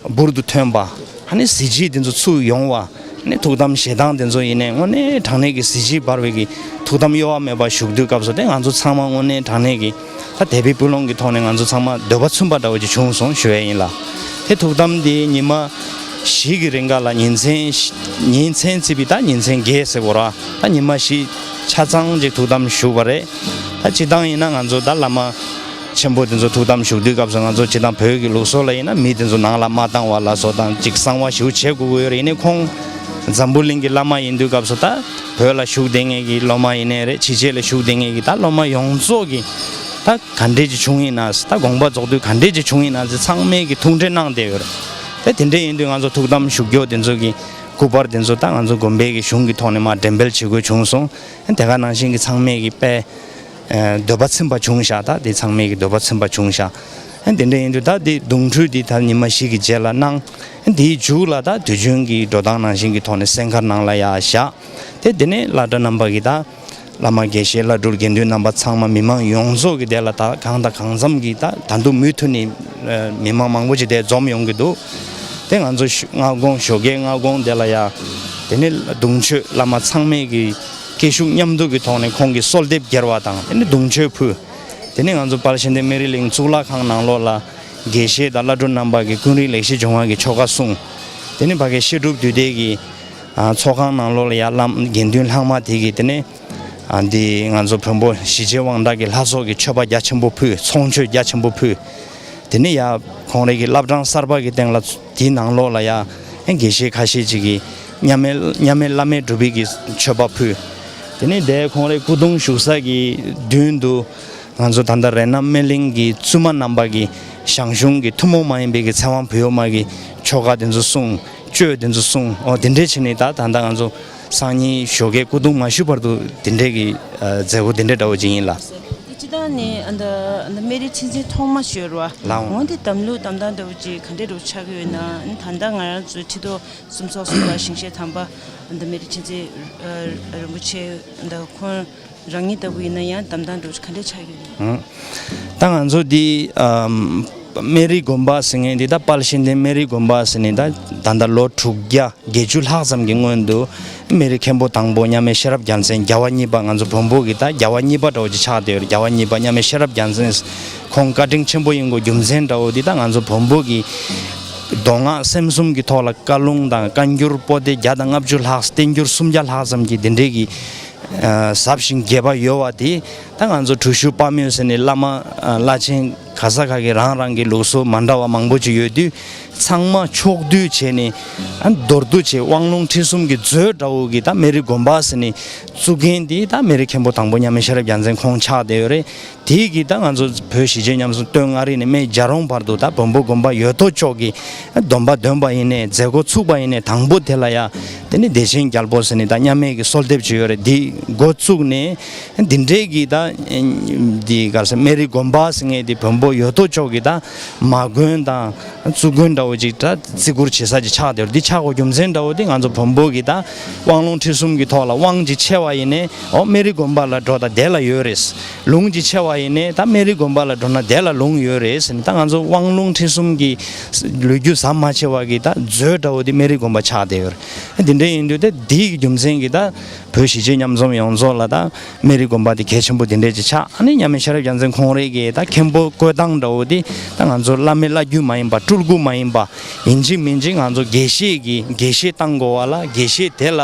འབུར་དུ་ཐོན་པ། ཨ་ནི་གཟི་བརྗིད་འདི་ཚོ་ཚུར་ཡོང་བ། ཨ་ནི་ཐུགས་དམ་བཞེས་སྟངས་འདི་ཚོ་ཡིན་ནའི་དངོས་གནས་དྲང་གནས་ཀྱི་གཟི་བརྗིད་འབར་བའི་གི་ཐུགས་དམ་གཡོ་བ་མེད་པ་བཞུགས་དུས་སྐབས་སུ་དེ་ང་ཚོ་ཚང་མ་དངོས་གནས་དྲང་གནས་ཀྱི་ད་དད་པའི་སྤུ་ལོང་གི་ཐོག་ནས་ང་ཚོ་ཚང་མ་འདོད་པ་ཚིམ་པ་འདྲ་བོ་ཅིག་བྱུང་སོང་ཞུ་ཡས་ཡིན་ལ། དེ་ཐུགས་དམ་དེ་ཉི་མ་བཞི་གི་རིང་ག་ལ་ཉིན་མཚན་ཉིན་མཚན་བརྩིས་པའི་ད་ཉིན་མཚན་བརྒྱད་ཟེར་དགོས་ར། ད་ཉི་མ་བཞི་ཆ་ཚང་ཅིག་ཐུགས་དམ་བཞུགས་པ་རེད། ད་སྤྱིར་བཏང་ཡིན་ན་ང་ཚོ་ད་བླ་མ་ཆེན་པོ་དེ་ཚོ་ཐུགས་དམ་བཞུགས་དུས་སྐབས་སུ་ང་ཚོ་སྤྱིར་བཏང་བོད་ཀྱི་ལུགས་སྲོལ་ལ་ཡིན་ན་མི་དེ་ཚོ་ནང་ལ་མ་བཏང་བ་ལ་སོགས་དང་ཅིག་གསང་བ་ཞིག་བྱེད་དགོས་ཀྱི་ཡོད་རེད། ཡིན་ནའི་ཁོང་འཛམ་བུ་གླིང་གི་བླ་མ་ཡིན་དུས་སྐབས་སུ་ད་བོད་ལ་བཞུགས་བསྡད་མཁན་གྱི་སློབ་མ་ཡིན་ནའི་རེད། ཕྱི་རྒྱལ་ལ་བཞུགས་བསྡད་མཁན་གྱི་ད་སློབ་མ་ཡོངས་རྫོགས་ཀྱི་ད་ག་འདྲས་ཅིག་བྱུང་ཡིན་ན། ད་དགོངས་པ་རྫོགས་དུས་ག་འདྲས་ཅིག་བྱུང་ཡིན་ན་ཚང་མས་ཀྱི་ཐུགས་འདྲེ་གནང་བསྡད་ཡོད་རེད། ད་དེ་འདྲས་ཡིན་དུས་ང་ཚོ་ཐུགས་དམ་བཞུགས་རྒྱུ་དེ་ཚོ་གི་སྐུ་པར་དེ་ཚོ་ད་ང་ཚོ་དགོན་པའི་གི་གཞུང་གི་ཐོག་ནས་མར་འགྲེམས་སྤེལ་བྱེད་དགོས་བྱུང་སོང་། དེ་ག་ནང་བཞིན་གྱི་ཚང་མས་ཀྱི་དཔེ་འདོད་པ་ཚིམ་པ་བྱུང་ཤག་ད་དེ་ཚང་མས་ཀྱི་འདོད་པ་ཚིམ་པ་བྱུང་ཤག་དེ་འདྲ་ཡིན་དུས་ད་དེ་གདུང་འཕྲོད་དེ་ད་ཉི་མ་བཞི་གི་རྗེས་ལ་གནང་། དེའི་མཇུག་ལ་ད་དུས་རྒྱུན་གྱི་འགྲོ་སྟངས་ནང་བཞིན་གྱི་ཐོག་ནས་སེང་དཀར་ནང་ལ་ཡར་བཞག་དེ་དེ་ནས་བླ་གྲྭ་རྣམ་པ་གི་ད་བླ་མ་དགེ་བཤེས་བླ་སྤྲུལ་དགེ་འདུན་རྣམ་པ་ཚང་མ་མི་མང་ཡོངས་རྫོགས་ཀྱི་དེ་ལ་ད་གང་དང་གང་འཚམ་གྱི་ད་ད་དུང་མུ་མཐུད་ནས་མི་མང་མང་པོ་ཅིག་དེ་འཛོམས་ཡོང་གི་འདུག་དེ་ང་ཚོ་ཞུ་སྔ་དགོང་ཞོགས་ཀའི་སྔ་དགོང་དེ་ལ་ཡ། དེ་ནས་གདུང་མཆོད་བླ་མ་ཚང་མས་ཀྱི་སྐད་ཤུགས་མཉམ་འདུས་ཀྱི་ཐོག་ནས་ཁོང་གི་གསོལ་འདེབས་རྒྱལ་བ་དང་། དེ་ནས་གདུང་མཆོད་ཕུལ། དེ་ནས་ང་ཚོ་དཔལ་ཤེས་ལྡན་སྨན་རི་གླིང་གཙུག་ལག་ཁང་ནང་ལོགས་ལ་དགེ་བཤེས་དང་བླ་སྤྲུལ་རྣམ་པ་གི་ཀུན་རིག་ལེགས་བཤད་ལྗོན་དབང་གི་ཆོ་ག་གསུངས། དེ་ནས་ཕ་གི་བཤད་སྒྲུབ་འདུས་སྡེ་གི་ཚོགས་ཁང་ནང་ལོགས་ལ་ཡ་བླ་དགེ་འདུན་ལྷག་མ་དེ་གིས་དེ་ནས་འདི་ང་ཚོ་བོན་པོ་གཞིས་བྱེས་དབང་དྲག་གི་ལྷ་ཚོགས་ཀྱི་མཆོད་པ་རྒྱ་ཆེན་པོ་ཕུལ། ཚོགས་མཆོད་རྒྱ་ཆེན་པོ་ཕུལ། དེ་ནས་ཡ་ཁོང་རའི་གི་བླ་བྲང་གསར་པ་གི་སྟེང་ལ་དེའི་ནང་ལོགས་ལ་ཡ་ཨེ་དགེ་བཤེས་ཁ་ཤས་ཅིག་གིས་མཉམ་མེད་མཉམ་མེད་བླ་མེད་སྒྲུབ་པའི་གི་མཆོད་པ་ཕུལ། དེ་ནས་དེ་ཁོང་རའི་སྐུ་གདུང་བཞུགས་ས་གི་མདུན་དུ་ང་ཚོ་ད་ལྟ་རེ་ན་སྨན་གླིང་གི་བཙུན་མ་རྣམ་པ་གི་ཞང་ཞུང་གི་ཐུན་མོང་མ་ཡིན་པའི་གི་ཚེ་དབང་བོད་ཡོད་མ་གི་ཆོ་ག་དེ་ཚོ་གསུངས། གཅོད་དེ་ཚོ་གསུངས། འོ་དེ་འདྲས་བྱས་ནས་ད་ད་ལྟ་ང་ཚོ་སང་ཉིན་ཞོགས་ཀའི་སྐུ་གདུང་མ་ཞུ་བར་དུ་དེ་འདྲས་ཀྱི་ཨ་མཛད་སྒོ་དེ་འདྲས་འདྲ་བོ་ཅིག་ཡིན་ལ། དེ་སྤྱི་བཏང་ནས་ཨ་ད་ཨ་ད་སྨན་རིའི་ཁྲི་འཛིན་ཐོག་མ་ཞུ་བ་རེད་བ། ལའང་། འོ་དེ་དམ་ལུགས་དམ་བཏགས་འདྲ་བོ་ཅིག་ག་འདྲས་འདྲ་བོ་ཆགས་ཀྱི་ཡོད་ན། ཨ་ད་ལྟ་ང་རང་ཚོའི་ཁྲི་ཐོག་གསུམ་ཚོགས་གསུམ་པ་ཞིང་གཤེགས་དམ་པ་ཨ་ད་སྨན་རིའི་ཁྲི་འཛིན་ཨ་རིན་པོ་ཆེ་ཨ་ད་ཁོང་རང་ཉིད་ལྟ་བུ་ཡིན་ན་ཡང་དམ་བཏགས་འདྲ་བོ་ཅིག་ག་འདྲས་ཆགས་ཀྱི་ཡོད་ན། ཨང་། ད་ང་ཚོ་འདི་ཨམ་སྨན་རི་དགོན་པ་ཟེར་མཁན་འདི་ད་དཔལ་ཤེས་ལྡན་སྨན་རི་དགོན་པ་ཟེར་ནས་ད་ད་ལྟ་ལོ་དྲུག་བརྒྱ་བརྒྱད་ཅུ་ལྷག་ཙམ་གྱི་སྔོན་དུ་སྨན་རི་མཁན་པོ་དང་པོ་མཉམ་མེད་ཤེས་རབ་རྒྱལ་མཚན་རྒྱལ་བ་གཉིས་པ། ང་ཚོ་བོན་པོ་གི་ད་རྒྱལ་བ་གཉིས་པ་འདྲ་བོ་ཅིག་ཆགས་བསྡད་ཡོད་རེད། རྒྱལ་བ་གཉིས་པ་མཉམ་མེད་ཤེས་རབ་རྒྱལ་མཚན་ཁོང་བཀའ་དྲིན་ཆེན་པོ་ཡིན་དགོས་རྒྱུ་མཚན་འདྲ་བོ་འདི་ད་ང་ཚོ་བོན་པོ་གི་མདོ་སྔགས་སེམས་གསུམ་གྱི་ཐོག་ལ་བཀའ་ལུང་དང་བཀའ་འགྱུར་པོ་ཏི་བརྒྱ་དང་ལྔ་བཅུ་ལྷག་བསྟན་འགྱུར་སུམ་བརྒྱ་ལྷག་ཙམ་གྱི་འདི་འདྲའི་གི་ཨ་ཟབ་ཞིང་རྒྱས་པ་ཡོད་པ་དེ་ད་ང་ཚོ་གྲུ་ཞུ་དཔལ་མོས་ཟེར་ནས་བླ་མ་ཨ་བླ་ཆེན་ག་ས་ག་གི་རང་རང་གི་ལུགས་སྲོལ་མ་འདྲ་བ་མང་པོ་ཅིག་ཡོད་དུས་ཚང་མ་ཕྱོགས་བསྡུས་བྱས་ནས་ཨ་མདོར་བསྡུས་བྱས་དབང་ལུང་ཁྲིད་གསུམ་གྱི་མཛོད་འདྲ་བོ་གི་ད་སྨན་རི་དགོན་པ་ཟེར་ནས་བཙུགས་མཁན་དེ་ད་སྨན་རི་མཁན་པོ་དང་པོ་མཉམ་མེད་ཤེས་རབ་རྒྱལ་མཚན་ཁོང་ཆགས་བསྡད་ཡོད་རེད། དེའི་གི་ད་ང་ཚོ་བོད་གཞིས་བྱེས་མཉམ་གསུམ་སྟོད་མངའ་རིས་ནས་སྨད་རྒྱལ་རོང་བར་དུ་ད་བོན་པོ་དགོན་པ་ཡོད་དོ་ཅོག་གི་སྡོམ་པ་འདོན་པ་ཡིན་ནའི་མཛད་སྒོ་ཚུགས་པ་ཡིན་ནའི་དང་པོ་དེ་ལ་ཡ་དེ་ནི་བདེ་ཆེན་རྒྱལ་པོ་ཟེར་ནས་ད་མཉམ་མེད་ཀྱི་གསོལ་འདེབས་ཅིག་ཡོད་རེད། འདི་འགོ་བཙུགས་ནས་འདི་འདྲའི་གི་ད་འདི་ག་རེ་ཟེར་སྨན་རི་དགོན་པ་ཟེར་མཁན་དེ་བོན་པོ་ཡོད་དོ་ཅོག་གི་ད་མ་དགོན་དང་བཙུགས་དགོན་འདྲ་བོ་ཅིག་ད་བརྩི་བཀུར་བྱེད་ས་ཅིག་ཆགས་བསྡད་ཡོད་རེད། འདི་ཆགས་དགོས་རྒྱུ་མཚན་འདྲ་བོ་དེ་ང་ཚོ་བོན་པོ་གི་ད་དབང་ལུང་ཁྲིད་གསུམ་གྱི་ཐོག་ལ་དབང་ཅིག་ཆེ་བ་ཡིན་ནའི་ཨོ་སྨན་རི་དགོན་པ་ལ་འགྲོ་ད་དེ་ལ་ཡོད་རེད། ལུང་ཅིག་ཆེ་བ་ཡིན་ནའི་ད་སྨན་རི་དགོན་པ་ལ་འགྲོ་ན་དེ་ལ་ལུང་ཡོད་རེད་ཟེར་ནས་ད་ང་ཚོ་དབང་ལུང་ཁྲིད་གསུམ་གྱི་ལོ་རྒྱུས་ཟམ་མ་ཆད་པ་གི་ད་མཛོད་འདྲ་བོ་དེ་སྨན་རི་དགོན་པ་ཆགས་བསྡད་ཡོད་རེད། དེ་འདྲ་ཡིན་དུས་ད་འདིའི་རྒྱུ་མཚན་གྱིས་ད་བོད་གཞིས་བྱེས་མཉམ་འཛོམས་ཡོངས་རྫོགས་ལ་ད་སྨན་རི་དགོན་པ་དེ་གལ་ཆེན་པོ་དེ་འདྲས་ཅིག་ཆགས། ཨ་ནི་མཉམ་མེད་ཤེས་རབ་རྒྱལ་མཚན་ཁོང་རང་གིས་ད་མཁན་པོ་བསྐོས་སྟངས་འདྲ་བོ་དེ་ད་ང་ཚོ་བླ་མའི་བླ་བརྒྱུད་མ་ཡིན་པ། སྤྲུལ་སྐུ་མ་ཡིན་པ། ཡིན་གཅིག་མིན་གཅིག་ང་ཚོ་དགེ་བཤེས་ཀྱི་དགེ་བཤེས་བཏང་དགོས་པ་ལ། དགེ་བཤེས་དེ་ལ་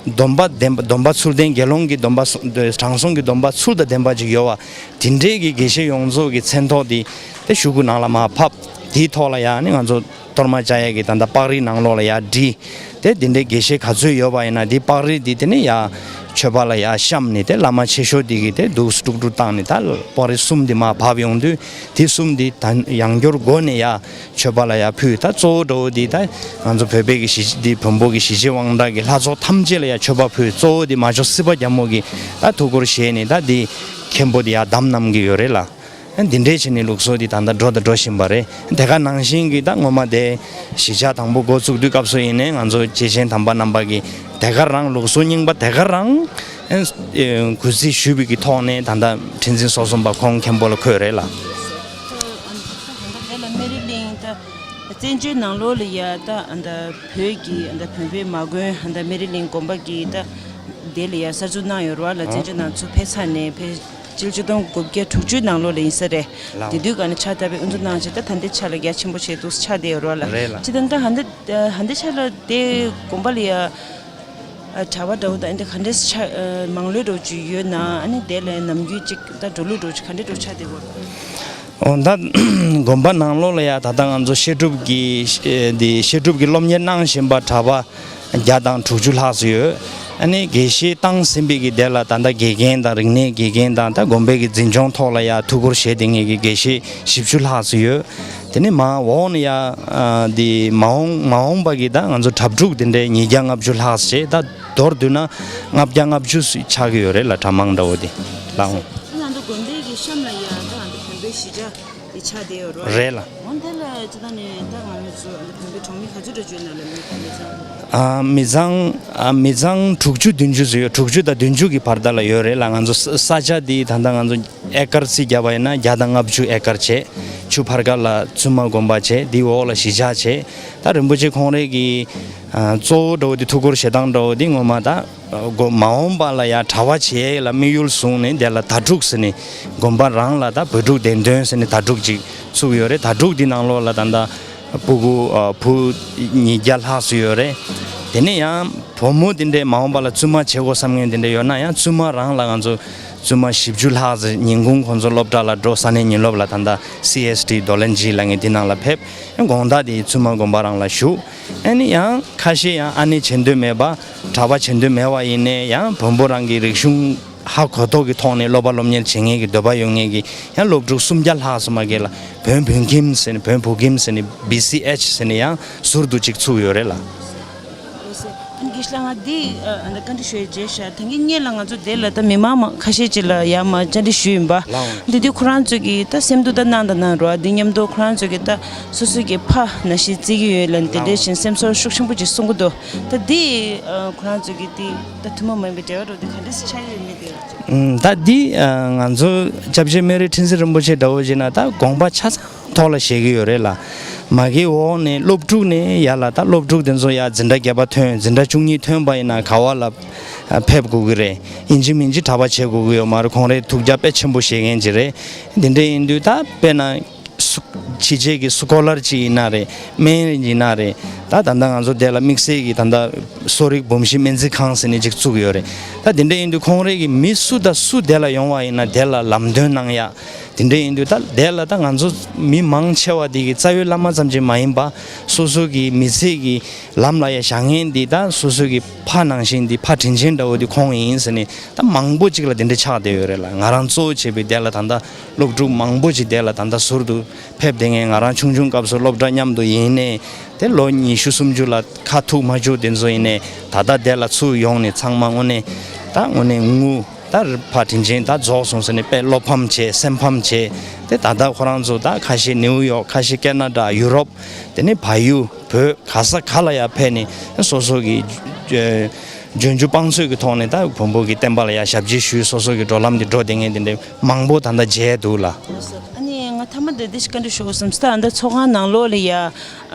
སྡོམ་པ་ལྡན་པ། སྡོམ་པ་ཚུལ་ལྡན། དགེ་སློང་གི་སྡོམ་པ། དྲང་སྲོང་གི་སྡོམ་པ་ཚུལ་དང་ལྡན་པ་ཅིག་ཡོད་པ། དེ་འདྲས་ཀྱི་དགེ་བཤེས་ཡོངས་རྫོགས་ཀྱི་མཚན་ཐོ་དེ་དེ་གཞུག་གུ་ནང་ལ་མར་ཕབ། དེའི་ཐོག་ལ་ཡང་ནི་ང་ཚོ་གཏོར་མ་བཅའ་ཡས་ཀྱི་ད་ལྟ་པགས་རིལ་ནང་ལོགས་ལ་ཡར་བསྒྲིལ། དེ་འདི་འདྲའི་དགེ་བཤེས་ག་ཚོད་ཡོད་པ་ཡིན་ན། འདི་པགས་རིལ་འདི་དེ་ནས་ཡར་མཆོད་པ་ལ་ཡར་བཤམས་ནས། དེ་བླ་མ་ཆེ་ཤོས་འདི་གིས་དེ་འདུག་སེ་དཀྲུག་དཀྲུག་བཏང་ནས། ད་པགས་རིལ་གསུམ་འདི་མར་བབས་ཡོང་དུས། དེ་གསུམ་འདི་ད་ཡང་བསྐྱར་སྒོ་ནས་ཡར་མཆོད་པ་ལ་ཡར་ཕུལ། ད་གཙོ་བོ་འདྲ་བོ་འདི་ད་ང་ཚོ་བོད་པའི་གི་གཞིས། འདི་བོན་པོ་གི་གཞིས་བྱེས་དབང་དྲག་གི་ལྷ་ཚོགས་ཐམས་ཅད་ལ་ཡར་མཆོད་པ་ཕུལ། གཙོ་བོ་འདི་མ་ཇོ་སི་པ་རྒྱལ་མོ་གི་ད་ཐུགས་ཁུར་བཞེས་ནས། ད་འདི་མཁན་པོ་འདི་ཡར་དམ་གནང་གི་ཡོད་རེད་ལ། འདི་འདྲས་བྱས་ནས་ལུགས་སྲོལ་འདི་ད་ལྟ་འགྲོ་དང་འགྲོ་བཞིན་པ་རེད། དེ་ག་ནང་བཞིན་གྱི་ད་སྔོན་མ་དེ་གཞིས་ཆགས་དང་པོ་འགོ་བཙུགས་དུས་སྐབས་སུ་ཡིན་ནའི། ང་ཚོ་སྐྱེས་ཆེན་དམ་པ་རྣམ་པ་གིས་དེ་ག་རང་ལུགས་སྲོལ་རྙིང་པ་དེ་ག་རང་ཨེ་གུས་བརྩི་ཞུས་པའི་གི་ཐོག་ནས། ད་ལྟ་ཁྲི་འཛིན་སོ་གསུམ་པ་ཁོང་མཁན་པོ་ལ་འཁོད་རེད་ལ། ད་ལྟ་དེ་ལ་སྨན་རི་གླིང་ད་བཙན་བྱོལ་ནང་ལོགས་ལ་ཡ་ད་ད་བོད་ཀྱི་ད་བོན་པོའི་མ་དགོན་ད་སྨན་རི་གླིང་དགོན་པ་གི་ད་དེ་ལ་ཡ་གསར་འཛུགས་གནང་ཡོད་རེད་བ་ལ། བཙན་བྱོལ་ནང་ཚུར་ཕེབས་ཚར་ནས་ཕེབས། ཕྱི་ལོ་ཆིག་སྟོང་དགུ་བརྒྱ་དྲུག་ཅུའི་ནང་ལོགས་ལ་ཡིན་ས་རེད། ལགས། དེ་དུས་ག་ནས་ཕྱག་བཏབ་པའི་དབུ་འཛུགས་གནང་བྱས། ད་ད་ལྟའི་ཆ་ལ་རྒྱ་ཆེན་པོ་བྱས་འདུག་ཆགས་བསྡད་ཡོད་རེད་བ་ལ། རེད་ལ། ཅི་ད་ད་ཧ་འདི་ཧ་འདི་ཆ་ལ་དེ་དགོན་པ་ལ་ཡ་གྲྭ་པ་འདྲ་བོ་དང་འདི་ག་འདྲས་ཆ་མང་ལོས་འདྲ་བོ་ཅིག་ཡོད་ན། ཨ་ནི་དེ་ལ་ནམ་རྒྱུན་ཅིག་ད་འགྲོ་ལུགས་འདྲ་བོ་ཅིག་ག་འདྲས་འདྲ་བོ་ཆགས་བསྡད་ཡོད་རེད། འོ་ད་དགོན་པ་ནང་ལོགས་ལ་ཡ་ད་ལྟ་ང་ཚོ་བཤད་སྒྲུབ་ཀྱི་འདི་བཤད་སྒྲུབ་ཀྱི་སློབ་གཉེར་གནང་བཞིན་པ་གྲྭ་པ་བརྒྱ་དང་དྲུག་ཅུ་ལྷག་ཙམ་ཡོད། ཨ་ནི་དགེ་བཤེས་བཏང་ཟིན་པའི་གི་དེ་ལ་ད་ལྟ་དགེ་རྒན་དང་རིག་གནས་དགེ་རྒན་དང་། ད་དགོན་པའི་གི་འཛིན་སྐྱོང་ཐོག་ལ་ཡ་ཐུགས་ཁུར་བཞེས་བསྡད་མཁན་གྱི་དགེ་བཤེས་བཞི་བཅུ་ལྷག་ཙམ་ཡོད། དེ་ནས་མར་འོག་ནས་ཡ་ཨ་འདི་མ་འོངས་མ་འོངས་པ་གི་ད་ང་ཚོ་གྲྭ་ཕྲུག་དེ་འདྲའི་ཉིས་བརྒྱ་ལྔ་བཅུ་ལྷག་ཙམ་བྱས། ད་མདོར་བསྡུས་ན་ལྔ་བརྒྱ་ལྔ་བཅུ་ཙམ་ཆགས་ཀྱི་ཡོད་རེད་ལ། གྲྭ་མང་འདྲ་བོ་དེ་ལའང་། ང་ཚོ་དགོན་པའི་གི་གཤམ་ལ་ཡ་ད་ང་ཚོ་བོན་པོའི་གཞིས་ཆགས་དེ་ཆགས་བསྡད་ཡོད་རེད། རེད་ལ། འོ་དེ་ལ་ཅི་ད་ནས་ད་ང་ཚོ་བོན་པོའི་གྲོང་མི་ག་ཚོད་འདྲ་བྱོན་ན་ལ། མི་ག་ཚོད་ཨ་མི་ཚང་། ཨ་མི་ཚང་དྲུག་ཅུ་བདུན་ཅུ་ཙམ་ཡོད། དྲུག་ཅུ་དང་བདུན་ཅུ་གི་བར་དག་ལ་ཡོད་རེད་ལ། ང་ཚོ་ས་ས་ཆ་འདི་ད་ལྟ་ང་ཚོ་ཨེ་ཀར་རྩིས་བརྒྱབ་པ་ཡིན་ན་བརྒྱ་དང་ལྔ་བཅུ་ཨེ་ཀར་བྱས། ཆུ་ཕར་ཁ་ལ་བཙུན་མ་དགོན་པ་བྱས། འདི་འོག་ལ་གཞིས་ཆགས་བྱས། ད་རིན་པོ་ཆེ་ཁོང་རང་གི་ཨ་གཙོ་བོ་འདྲ་བོ་འདི་ཐུགས་ཁུར་བཞེས་སྟངས་འདྲ་བོ་འདི་ངོ་མ་ད་སྒོ་མ་འོངས་པ་ལ་ཡང་གྲྭ་པ་བྱེད་ཡས་ལ་དམིགས་ཡུལ་བཟུང་ནས། དེ་ལ་དྭ་ཕྲུག་ཟེར་ནས་དགོན་པ་རང་ལ་ད་བོད་ཕྲུག་བདེན་དོན་ཟེར་ནས་དྭ་ཕྲུག་ཅིག་བཙུགས་ཡོད་རེད། དྭ་ཕྲུག་འདི་ནང་ལོགས་ལ་ད་ལྟ་སྤུ་གུ་ཨ་བུ་ཉིས་བརྒྱ་ལྷག་ཙམ་ཡོད་རེད། དེ་ནས་ཡང་བུ་མོ་དེ་འདྲས་མ་འོངས་པ་ལ་བཙུན་མ་བྱེད་དགོས་བསམ་མཁན་དེ་འདྲས་ཡོད་ན་ཡང་བཙུན་མ་རང་ལ་ང་ཚོ་བཙུན་མ་བཞི་བཅུ་ལྷག་ཙམ་ཉིན་གུང་ཁོང་ཚོ་སློབ་གྲྭ་ལ་འགྲོ། ས་གནས་ཉིན་སློབ་ལ་ད་ལྟ་སི་ཨེས་ཊི་རྡོ་ལན་ཇི་ལབ་མཁན་དེ་ནང་ལ་ཕེབས། དགོང་དག་དེ་བཙུན་མ་དགོན་པ་རང་ལ་བཞུགས། ཨ་ནི་ཡང་ཁ་ཤས་ཡང་ཨ་ནེ་བྱེད་འདོད་མེད་པ། གྲྭ་པ་བྱེད་འདོད་མེད་པ་ཡིན་ནའི་ཡང་བོན་པོ་རང་གི་རིག་གཞུང་ཧ་གོ་ཐོག་གི་ཐོག་ནས་སློབ་པ་སློབ་གཉེར་བྱེད་མཁན་གྱི་འདོད་པ་ཡོད་མཁན་གྱི་ཡང་སློབ་ཕྲུག་སུམ་བརྒྱ་ལྷག་ཙམ་མ་གི་ལ་བོན་བོན་ཁྱིམ་ཟེར་ནས། བོན་བུ་ཁྱིམ་ཟེར་ནས། བི་སི་ཨེཆ་ཟེར་ནས་ཡང་ཟུར་དུ་གཅིག་ཚུགས་ཡོད་རེད་ལ། ཨ་ནི་དགེ་བཤེས་ལགས། ང་འདི་ཨ་ཨ་ནི་བཀའ་འདྲི་ཞུ་ཡས་བྱས་ཤག་ད་གིན་སྔོན་ལ་ང་ཚོ་དེ་ལ་ད་མི་མང་མང་ཁ་ཤས་ཅིག་ལ་ཡར་མར་བཅར་འདྲི་ཞུས་ཡིན་པ། ལའང་། འདི་དུས་ཁོ་རང་ཚོ་གིས་ད་སེམས་སྡུག་ད་གནང་དང་གནང་རོགས། འདི་མཉམ་དུ་ཁོ་རང་ཚོ་གིས་ད་སོ་སོ་གི་ཕ་ནང་བཞིན་བརྩི་གི་ཡོད་ལབ་འདི་འདྲས་བཞིན་སེམས་ཚོར་ཤུགས་ཆེན་པོ་ཅིག་གསུང་གི་འདུག་ད་འདི་ཨ་ཁོ་རང་ཚོ་གིས་འདི་ད་ཐུན་མོང་མ་ཡིན་པའི་འབྲེལ་བ་འདྲ་བོ་འདི་ག་འདྲས་སེ་ཆགས་ཡོད་མེད་དེ། ཨུམ། ད་འདི་ཨ་ང་ཚོ་སྐྱབས་རྗེ་སྨན་རི་ཁྲི་འཛིན་རིན་པོ་ཆེ་འདྲ་བོ་བྱས་ན་ད་དགོངས་པ་ཆ་ཚང་ཐོག་ལ་བཞེས་ཀྱི་ཡོད་རེད་ལ། མ་གི་འོག་ནས་སློབ་ཕྲུག་ནས་ཡར་ལ་ད་སློབ་ཕྲུག་དེ་ཚོ་ཡར་འཛིན་གྲྭ་བརྒྱད་པ་ཐོན། འཛིན་གྲྭ་བཅུ་གཉིས་ཐོན་པ་ཡིན་ན་ག་བ་ལ་ཨ་ཕེབས་དགོས་ཀྱི་རེད། ཡིན་གཅིག་མིན་གཅིག་གྲྭ་པ་བྱེད་དགོས་ཀྱི་ཡོད་མ་རེད། ཁོང་རང་ཐུགས་རྒྱ་དཔེ་ཆེན་པོ་བཞེས་མཁན་ཅིག་རེད། འདི་འདྲ་ཡིན་དུས་ད་དཔེར་ན་སུ་ཕྱི་རྒྱལ་གྱི་སུ་ཀོ་ལར་ཅིག་ཡིན་ན་རེད། སྨན་རིན་ཡིན་ན་རེད། ད་ད་ལྟ་ང་ཚོ་དེ་ལ་དམིགས་བསལ་གྱི་ད་ལྟ་གསོ་རིག་འབུམ་བཞི་སྨན་རྩིས་ཁང་ཟེར་ནས་ཅིག་བཙུགས་ཡོད་རེད། ད་དེ་འདྲ་ཡིན་དུས་ཁོང་རང་གི་མི་སུ་དང་སུ་དེ་ལ་ཡོང་བ་ཡིན་ན་དེ་ལ་ལམ་སྟོན་གནང་ཡ། དེ་འདྲ་ཡིན་དུས་ད་དེ་ལ་ད་ང་ཚོ་མི་མང་ཆེ་བ་དེ་གི་རྩ་བའི་བླ་མ་ཙམ་ཅིག་མ་ཡིན་པ། སོ་སོ་གི་མི་ཚེ་གི་ལམ་ལ་ཡ་བཞག་མཁན་དེ་ད་སོ་སོ་གི་ཕ་ནང་བཞིན་དེ་ཕ་དྲིན་ཆེན་འདྲ་བོ་དེ་ཁོང་ཡིན་ཟེར་ནས་ད་མང་པོ་ཅིག་ལ་དེ་འདྲ་ཆགས་བསྡད་ཡོད་རེད་ལ། ང་རང་གཙོ་བོ་བྱས་པའི་དེ་ལ་ད་ལྟ་སློབ་ཕྲུག་མང་པོ་ཅིག་དེ་ལ་ད་ལྟ་ཟུར་དུ་ཕེབས་བསྡད་མཁན། ང་རང་ཆུང་ཆུང་སྐབས་སུ་སློབ་གྲྭ་མཉམ་དུ་ཡིན་ནས་དེ་ལོ་ཉི་ཤུ་སུམ་ཅུ་ལ་ཁ་ཐུག་མ་བཅུག་དེ་ཚོ་ཡིན་ནས་ད་ལྟ་དེ་ལ་ཚུར་ཡོང་ནས་ཚང་མ་དངོས་གནས་ད་དངོས་གནས་ངུ། ད་ཕ་དྲིན་ཆེན་ད་རྫོགས་སོང་ཟེར་ནས་དཔེ་བློ་ཕམ་བྱས། སེམས་ཕམ་བྱས། དེ་ད་ལྟ་ཁོ་རང་ཚོ་ད་ཁ་ཤས་ནིའུ་ཡོག་ཁ་ཤས་ཀེ་ན་ཌ། ཡུ་རོབ། དེ་ནས་བལ་ཡུལ། བོད་ག་ས་ག་ལ་ཡར་ཕེབས་ནས་སོ་སོ་གི་ཨ་འབྱོར་འབྱོར་དཔང་ཚོད་ཀྱི་ཐོག་ནས་ད་བོན་པོ་གི་བསྟན་པ་ལ་ཡར་ཞབས་ཕྱི་ཞུས། སོ་སོ་གི་འགྲོ་ལམ་དེ་འགྲོ་བསྡད་མཁན་དེ་འདྲའི་མང་པོ་ད་ལྟ་མཇལ་འདུག་ལ། ཨ་ནི་ང་མཐའ་མ་དེ་འདི་ཞིག་བཀའ་འདྲི་ཞུ་དགོས་བསམ་སོང་། ད་ལྟ་ཚོགས་ཁང་ནང་ལོགས་ལ་ཡ་ཨ་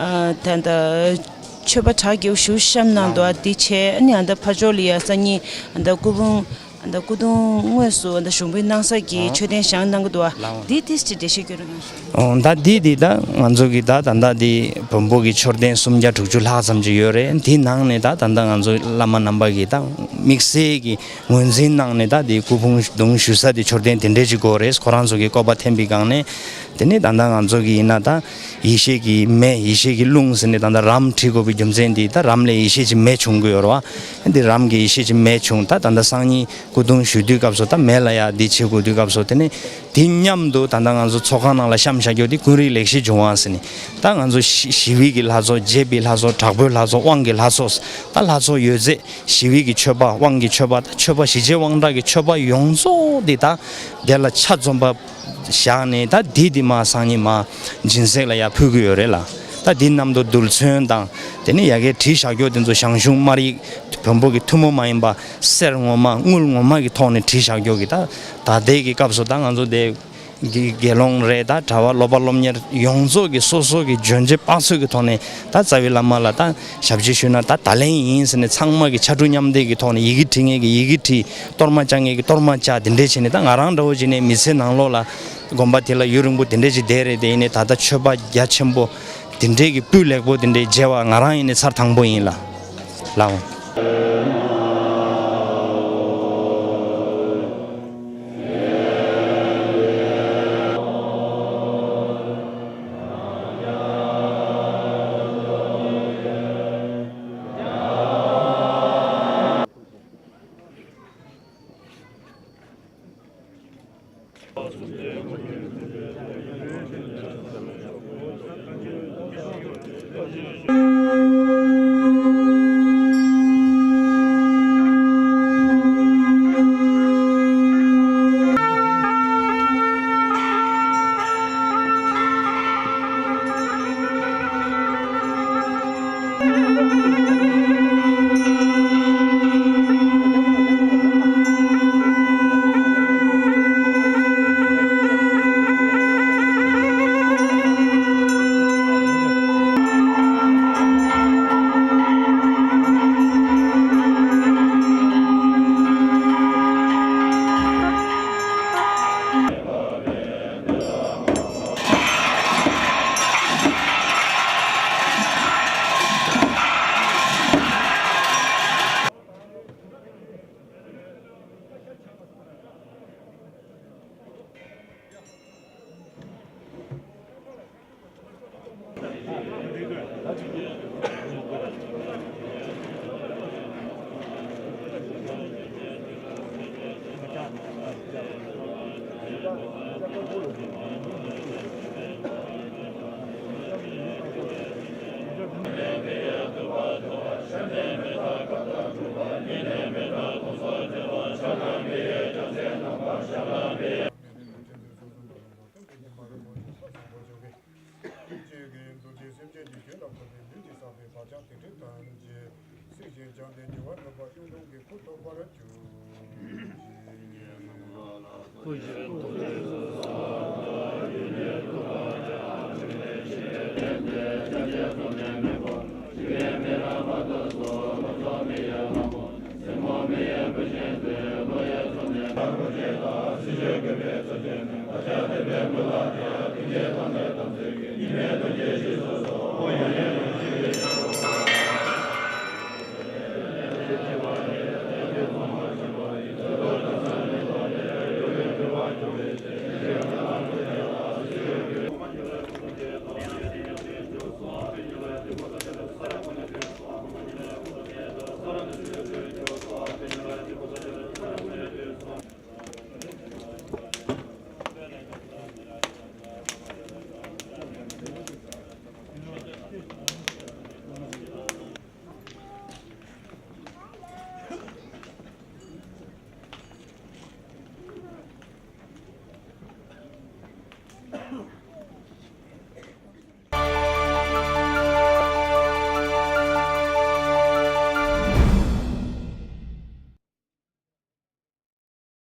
ད་ལྟ་ མཆོད་པ་གྲ་རྒྱས་ཞུ་བཤམས་གནང་འདུག་ཨ་འདི་བྱས་ཨ་ནི་ཨ་ད་ཕ་ཇོ་ལི་ཡ་སང་ཉིན་ཨ་ད་སྐུ་ཕུང་ཨ་ད་སྐུ་གདུང་དངོས་སུ་ཨ་ད་ཞུགས་འབུལ་གནང་ས་གི་མཆོད་རྟེན་བཞེངས་གནང་གི་འདུག་ཨ་འདི་ཏིས་ཅི་འགྲེལ་བཤད་སྐྱོན་རོགས་གནང་ཞུ། ཨོ་ད་འདི་འདི་ད་ང་ཚོ་གི་ད་ད་ད་འདི་བོན་པོ་གི་མཆོད་རྟེན་སུམ་བརྒྱ་དྲུག་ཅུ་ལྷག་ཙམ་ཅིག་ཡོད་རེད། འདི་ནང་ནས་ད་ད་ད་ང་ཚོ་བླ་མ་རྣམ་པ་གི་ད་དམིགས་བསལ་གི་ངོས་འཛིན་གནང་ནས་ད་འདི་སྐུ་ཕུང་གདུང་ཞུ་ས་འདི་མཆོད་རྟེན་དེ་འདྲས་ཅིག་དགོས་རེད། ཁོ་རང་ཚོ་གི་བཀོད་པ་འཐེན་པའི་སྒང་ནས། དེ་ནས་ད་ལྟ་ང་ཚོ་གི་ཡིན་ན་ད་ཡེ་ཤེས་ཀྱི་མེ་ཡེ་ཤེས་ཀྱི་རླུང་ཟེར་ནས་ད་ལྟ་རམ་བྲིས་དགོས་པའི་རྒྱུ་མཚན་འདི་ད་རམ་ལས་ཡེ་ཤེས་ཀྱི་མེ་བྱུང་གི་ཡོད་རེད་བ། འདི་རམ་གྱི་ཡེ་ཤེས་ཀྱི་མེ་བྱུང་ད་ད་ལྟ་སང་ཉིན་སྐུ་གདུང་ཞུ་དུས་སྐབས་སུ་ད་མེ་ལ་ཡ་འདི་བྱེད་དགོས་དུས་སྐབས་སུ་དེ་ནས་དེ་མཉམ་དུ་ད་ལྟ་ང་ཚོ་ཚོགས་ཁང་ནང་ལ་བཤམས་བཞག་རྒྱུ་དེ་ཀུན་རིག་ལེགས་བཤད་ལྗོན་དབང་ཟེར་ནས་ད་ང་ཚོ་ཞི་ཞི་བའི་གི་ལྷ་ཚོགས་རྒྱས་པའི་ལྷ་ཚོགས་དྲག་པོའི་ལྷ་ཚོགས་དབང་གི་ལྷ་ཚོགས་ད་ལྷ་ཚོགས་ཡོད་ཚད་ཞི་བའི་གི་མཆོད་པ་དབང་གི་མཆོད་པ་ད་མཆོད་པ་ཞི་བྱེད་དབང་དྲག་གི་མཆོད་པ་ཡོངས་རྫོགས་འདི་ད་དེ་ལ་ཆ་འཛོམས་པ། བཞག་ནས་ད་འདི་འདི་མ་སང་ཉིན་མ་སྦྱིན་སྲེག་ལ་ཡར་ཕུལ་གི་ཡོད་རེད་ལ། ད་འདི་མཉམ་དུ་རྡུལ་ཚོན་དང་དེ་ནས་ཡ་གིའི་བྲིས་བཞག་རྒྱུ་དེ་ཚོ་ཞང་ཞུང་སྨར་ཡིག་བོན་པོ་གི་ཐུན་མོང་མ་ཡིན་པ་གསེར་ངོ་མ་དངུལ་ངོ་མ་གི་ཐོག་ནས་བྲིས་བཞག་རྒྱུ་གི་ད་ད་ལྟའི་གི་སྐབས་སུ་ད་ང་ཚོ་དེ་དགེ་དགེ་སློང་རེད་ད་གྲྭ་བ་སློབ་པ་སློབ་གཉེར་ཡོངས་རྫོགས་ཀྱི་སོ་སོ་གི་འཇོན་ཆེ་དཔག་ཚོད་ཀྱི་ཐོག་ནས་ད་རྩ་བའི་བླ་མ་ལ་ད་ཞབས་ཕྱི་ཞུས་ན་ད་ད་ལན་ཡིན་ཟེར་ནས་ཚང་མ་གི་ཕྱར་གྲུ་མཉམ་འདེགས་ཀྱི་ཐོག་ནས་ཡི་གེ་བྲིས་མཁན་གྱི་ཡི་གེ་བྲིས། གཏོར་མ་བཅག་མཁན་གྱི་གཏོར་མ་བཅག་དེ་འདྲས་བྱས་ནས་ད་ང་རང་འདྲ་བོ་བྱས་ནས་མི་ཚེ་ནང་ལོགས་ལ་དགོན་པ་དེ་ལ་ཡུན་རིང་པོ་དེ་འདྲས་ཅིག་བསྡད་རེད། དེ་ཡིན་ནས་ད་ལྟ་མཆོད་པ་རྒྱ་ཆེན་པོ་དེ་འདྲས་ཀྱི་སྤུས་ལེགས་པོ་དེ་འདྲས་མཇལ་བ་ང་རང་ཡིན་ནས་ཚར་དང་པོ་ཡིན་ལ་ལའོ། ཅེས་ཀྱི་མདོ་སྡེ་སེམས་ཅན་གྱི་སྐྱོན་རྣམས་ཐར་པའི་ལུས་ཀྱི་བསགས་པའི་བག་ཆགས་དེ་འདྲའི་ཐམས་ཅད་སྲེག་ཅིང་སྦྱངས་ཏེ་དགེ་བ་དམ་པ་གཡུང་དྲུང་གི་སྐུ་ཐོབ་པར་གྱུར།